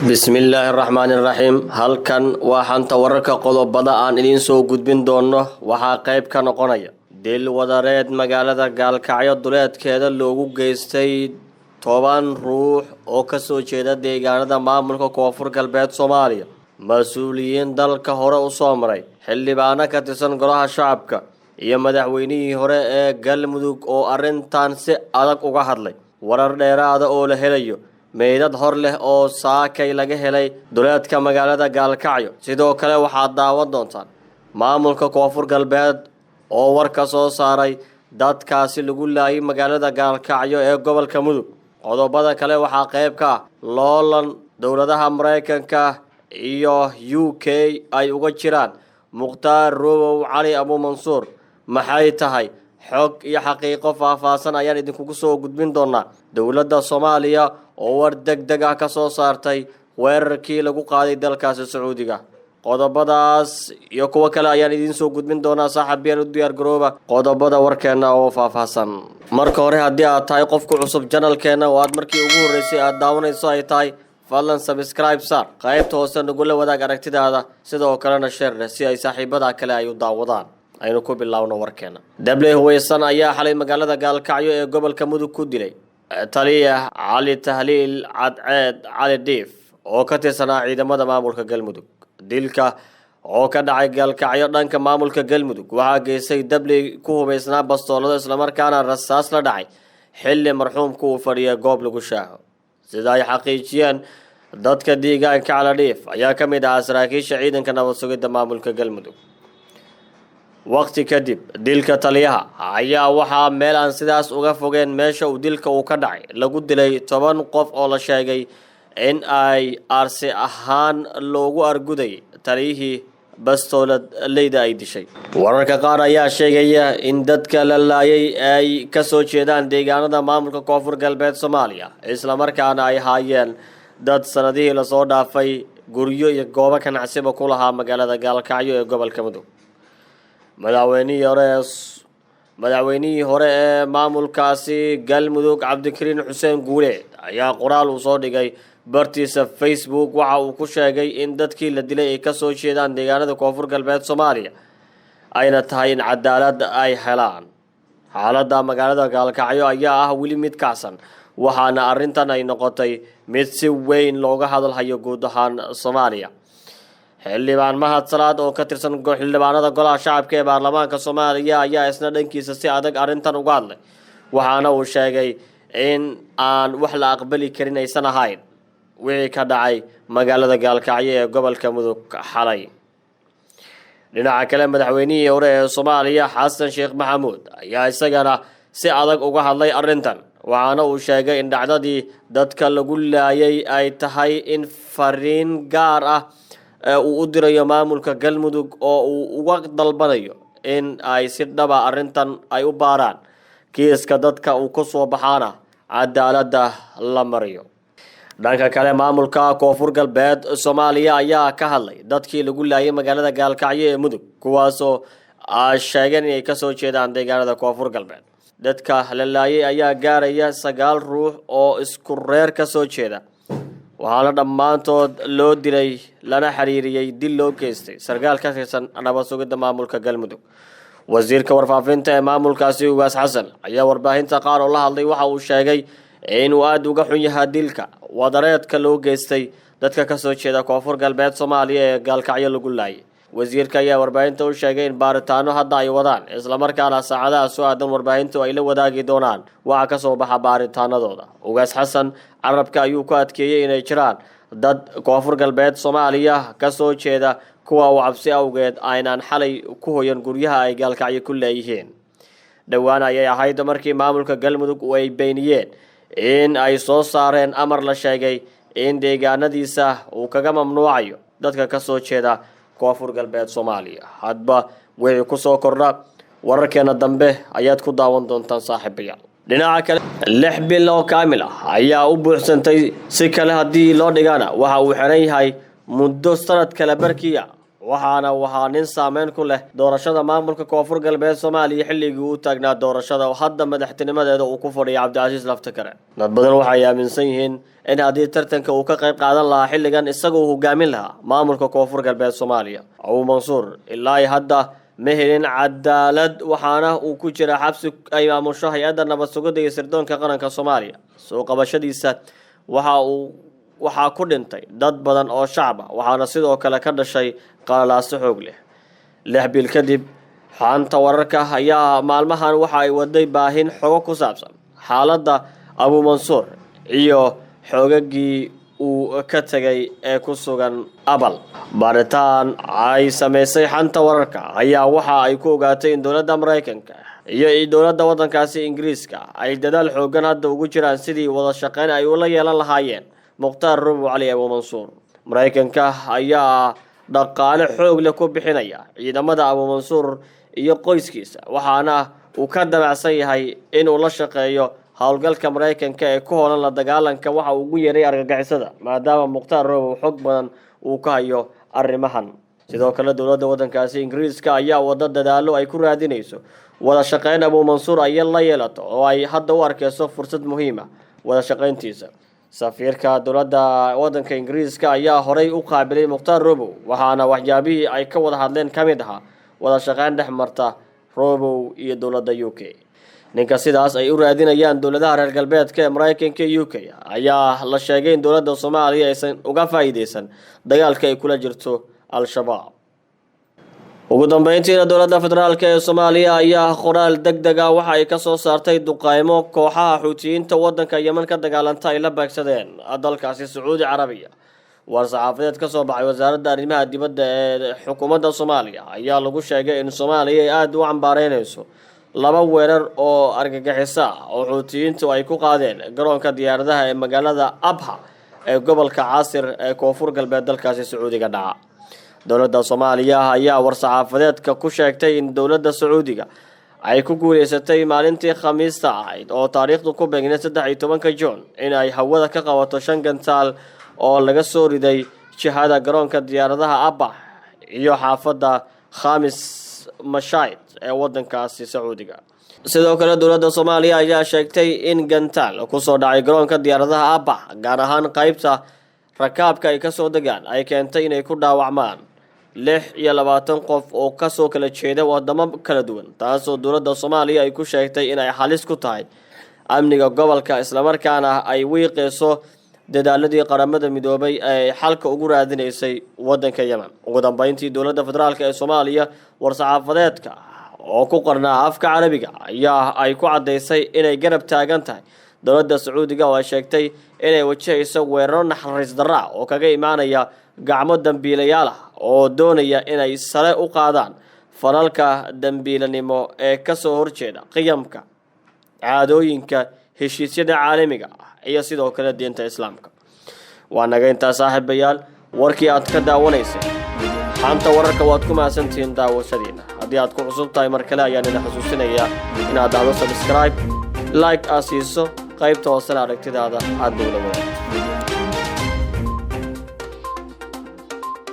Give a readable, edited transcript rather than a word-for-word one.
Bismillaahi raxmaani raxiim. Halkan waa xanta wararka. Qodobada aan idiin soo gudbin doono waxaa qayb ka noqonaya dil wadareed magaalada Gaalkacyo duleedkeeda loogu geystay 10 ruux oo kasoo jeeda deegaanada maamulka Koonfur Galbeed Soomaaliya, mas-uuliyiin dalka hore u soo maray, xildhibaano ka tirsan Golaha Shacabka iyo madaxweynihii hore ee Galmudug oo arrintan si adag uga hadlay. Warar dheeraada oo la helayo meydad hor leh oo saakay laga helay duleedka magaalada Gaalkacyo. Sidoo kale waxaad daawan doontaan maamulka Koonfur Galbeed oo war ka soo saaray dadkaasi lagu laayay magaalada Gaalkacyo ee gobolka Mudug. Qodobada kale waxaa qayb ka ah loolan dowladaha Maraykanka iyo UK ay uga jiraan Mukhtaar Robow Cali Abuumansuur. Maxay tahay? Xog iyo xaqiiqo faahfaahsan ayaan idinkugu soo gudbin doonaa. Dowladda Soomaaliya oo war deg deg ah ka soo saartay weerarkii lagu qaaday dalkaasi Sacuudiga. Qodobadaas iyo kuwo kale ayaan idiin soo gudbin doonaa. Saaxiibayaal, u diyaar garooba qodobada warkeenna oo faahfaahsan. Marka hore, haddii aad tahay qofku cusub channelkeenna oo aad markii ugu horreysay aad daawanayso ay tahay, fadlan subscribe saar, qaybta hoose nagula wadaag aragtidaada, sidoo kalena share leh si ay saaxiibada kale ay u daawadaan. Aynu ku bilaawno warkeena. Dabley huweysan ayaa xalay magaalada Gaalkacyo ee gobolka Mudug ku dilay taliya Cali Tahliil Cadceed Cali Dhiif oo ka tirsanaa ciidamada maamulka Galmudug. Dilka oo ka dhacay Gaalkacyo dhanka maamulka Galmudug waxaa geystay dabley ku hubeysnaa bastoolado, islamarkaana rasaas la dhacay xilli marxuumku uu fadhiya goob lagu shaaho. Sida ay xaqiijiyeen dadka deegaanka, Cali Dhiif ayaa ka mid ahaa saraakiisha ciidanka nabad sugidda maamulka Galmudug. Waqti kadib dilka taliyaha ayaa waxaa meel aan sidaas uga fogeen meesha uu dilka uu ka dhacay lagu dilay 10 qof oo la sheegay in ay aarsi ahaan loogu arguday taliyihii bastoolad leyda ay dishay. Wararka qaar ayaa sheegaya in dadka la laayay ay kasoo jeedaan deegaanada maamulka Koonfur Galbeed Soomaaliya, islamarkaana ay haayeen dad sanadihii lasoo dhaafay guryo iyo goobo ganacsiba ku lahaa magaalada Gaalkacyo ee gobolka Mudug. Madaxweynihii hore ee maamulkaasi Galmudug, Cabdikariin Xuseen Guuleed, ayaa qoraal uu soo dhigay bartiisa Facebook waxa uu ku sheegay in dadkii la dilay ay kasoo jeedaan deegaanada Koonfur Galbeed Soomaaliya, ayna tahay in cadaalad ay helaan. Xaaladda magaalada Gaalkacyo ayaa ah weli mid kacsan, waxaana arrintan ay noqotay mid si weyn looga hadalhayo guud ahaan Soomaaliya. Xildhibaan Mahad Salaad oo ka tirsan xildhibaanada Golaha Shacabka ee baarlamaanka Soomaaliya ayaa isna dhankiisa si adag arrintan uga hadlay, waxaana uu sheegay in aan wax la aqbali karin aysan ahayn wixii ka dhacay magaalada Gaalkacyo ee gobolka Mudug xalay. Dhinaca kale, madaxweynihii hore ee Soomaaliya, Xasan Sheekh Maxamuud, ayaa isagana si adag uga hadlay arrintan, waxaana uu sheegay in dhacdadii dadka lagu laayay ay tahay in fariin gaar ah uu u dirayo maamulka Galmudug oo uu uga dalbanayo in ay si dhaba arrintan ay u baaraan, kiiska dadka uu ku soo baxaana cadaaladda la mariyo. Dhanka kale, maamulka Koonfur Galbeed Soomaaliya ayaa ka hadlay dadkii lagu laayay magaalada Gaalkacyo ee Mudug, kuwaasoo ay sheegeen inay kasoo jeedaan deegaanada Koonfur Galbeed. Dadka la laayay ayaa gaaraya sagaal ruux oo isku reer kasoo jeeda, waxaana dhammaantood loo dilay lana xiriiriyey dil loo geystay sarkaal ka tirsan nabad sugidda maamulka Galmudug. Wasiirka warfaafinta ee maamulkaasi, Ugaas Xasan, ayaa warbaahinta qaar oo la hadlay waxa uu sheegay inuu aada uga xun yahaa dilka wadareedka loo geystay dadka kasoo jeeda Koonfur Galbeed Soomaaliya ee Gaalkacyo lagu laayay. Wasiirka ayaa warbaahinta u sheegay in baaritaano hadda ay wadaan, islamarkaana saacadaha soo aadan warbaahintu ay la wadaagi doonaan waxa kasoo baxa baaritaanadooda. Ugaas Xasan carabka ayuu ku adkeeyey inay jiraan dad Koonfur Galbeed Soomaaliya kasoo jeeda kuwa uu cabsi awgeed aynaan xalay ku hoyan guryaha ay Gaalkacyo ku leeyihiin. Dhowaan ayay ahayd markii maamulka Galmudug ay beeniyeen in ay soo saareen amar la sheegay in deegaanadiisa uu kaga mamnuucayo dadka kasoo jeeda Koonfur Galbeed Soomaaliya. Hadba wixii kusoo kordha wararkeena dambe ayaad ku daawan doontaan, saaxiibayaal. Dhinaca kale, 6 bil oo kaamil ah ayaa u buuxsantay. Si kale haddii loo dhigana, waxa uu xiran yahay muddo sanad kale barkiia. Waxaana waxaa nin saameyn ku leh doorashada maamulka Koonfur Galbeed Soomaaliya xilligii uu taagnaa doorashada oo hadda madaxtinimadeeda uu ku fadhiya Cabdicasiis Laftakare. Dad badan waxay aaminsan yihiin in haddii tartanka uu ka qayb qaadan lahaa xilligan, isaga uu hogaamin lahaa maamulka Koonfur Galbeed Soomaaliya. Abuu Mansuur ilaa hadda ma helin cadaalad, waxaana uu ku jira xabsi ay maamusho hay-adda nabad sugidda iyo sirdoonka qaranka Soomaaliya. Soo qabashadiisa waxa uu waxaa ku dhintay dad badan oo shacab ah, waxaana sidoo kale ka dhashay qalalaaso xoog leh. 6 bil kadib, xanta wararka ayaa maalmahan waxa ay waday baahin xogo ku saabsan xaaladda Abuu Mansuur iyo xoogagii uu ka tegay ee ku sugan Abal. Baaritaan ay sameysay xanta wararka ayaa waxa ay ku ogaatay in dowladda Maraykanka iyo dowladda waddankaasi Ingiriiska ay dadaal xoogan hadda ugu jiraan sidii wada shaqeyn ay ula yeelan lahaayeen Mukhtaar Rubow Cali Abuu Mansuur. Maraykanka ayaa dhaqaale xoog leh ku bixinaya ciidamada Abuu Mansuur iyo qoyskiisa, waxaana uu ka damacsan yahay inuu la shaqeeyo howlgalka Maraykanka ee ku holan la dagaalanka waxa uu ugu yeeray argagixisada, maadaama Mukhtaar Robow xog badan uu ka hayo arrimahan. Sidoo kale, dowladda waddankaasi Ingiriiska ayaa wada dadaalo ay ku raadinayso wada shaqeyn Abuu Mansuur ay la yeelato, oo ay hadda u arkeyso fursad muhiima wada shaqeyntiisa. Safiirka dowladda waddanka Ingiriiska ayaa horey u qaabilay Mukhtaar Robow, waxaana waxyaabihii ay ka wada hadleen ka mid ahaa wada shaqeyn dhex marta Robow iyo dowladda UK. Ninka sidaas ay u raadinayaan dowladaha reer galbeedka ee Maraykanka iyo UK ayaa la sheegay in dowladda Soomaaliya aysan uga faa'iideysan dagaalka ay kula jirto Al-Shabaab. Ugu dambeyntiina, dowladda federaalka ee Soomaaliya ayaa qoraal deg deg ah waxa ay kasoo saartay duqeymo kooxaha Xuutiyiinta waddanka Yemen ka dagaalanta ay la beegsadeen dalkaasi Sacuudi Carabiya. War saxaafadeed ka soo baxay wasaaradda arrimaha dibadda ee xukuumadda Soomaaliya ayaa lagu sheegay in Soomaaliya ay aada u cambaareynayso laba weerar oo argagixiso ah oo Xuutiyiintu ay ku qaadeen garoonka diyaaradaha ee magaalada Abha ee gobolka Caasir ee koonfur galbeed dalkaasi Sacuudiga dhaca. Dowladda Soomaaliya ayaa war-saxaafadeedka ku sheegtay in dowladda Sacuudiga ay ku guuleysatay maalintii Khamiista ahayd, oo taariikhdu ku beegneyd 13-ka Juun, in ay hawada ka qabato shan gantaal oo laga soo riday jihada garoonka diyaaradaha Abha iyo xaafadda Khamis Mashaid ee wadankaasi Sacuudiga. Sidoo kale, dowladda Soomaaliya ayaa sheegtay in gantaal kusoo dhacay garoonka diyaaradaha Abha, gaar ahaan qeybta rakaabka ay kasoo degaan, ay keentay inay ku dhaawacmaan 26 qof oo kasoo kala jeeda wadamo kala duwan, taasoo dowladda Soomaaliya ay ku sheegtay inay halis ku tahay amniga gobolka, islamarkaana ay wiiqeyso dadaaladii Qaramada Midoobay ee xalka ugu raadinaysay wadanka Yemen. Ugu dambeyntii, dowladda federaalka ee Soomaaliya war-saxaafadeedka oo ku qornaa afka Carabiga ayaa ay ku caddaysay inay garab taagan tahay dowladda Sacuudiga, oo ay sheegtay inay wajahayso weeraro naxariis darra ah oo kaga imaanaya gacmo dambiilayaal ah oo doonaya inay sare u qaadaan falalka dambiilanimo ee kasoo horjeeda qiyamka, caadooyinka, heshiisyada caalamiga ah iyo sidoo kale diinta Islaamka. Waa naga intaa, saaxiibayaal, warkii aad ka daawanaysay xanta wararka. Waad ku mahadsantihiin daawashadiina. Haddii aad ku cusub tahay, mar kale ayaan idin xusuusinayaa inaad dhahdo subscribe, like aad siiso, qaybta hoosena aragtidaada aad nagula wadaagto.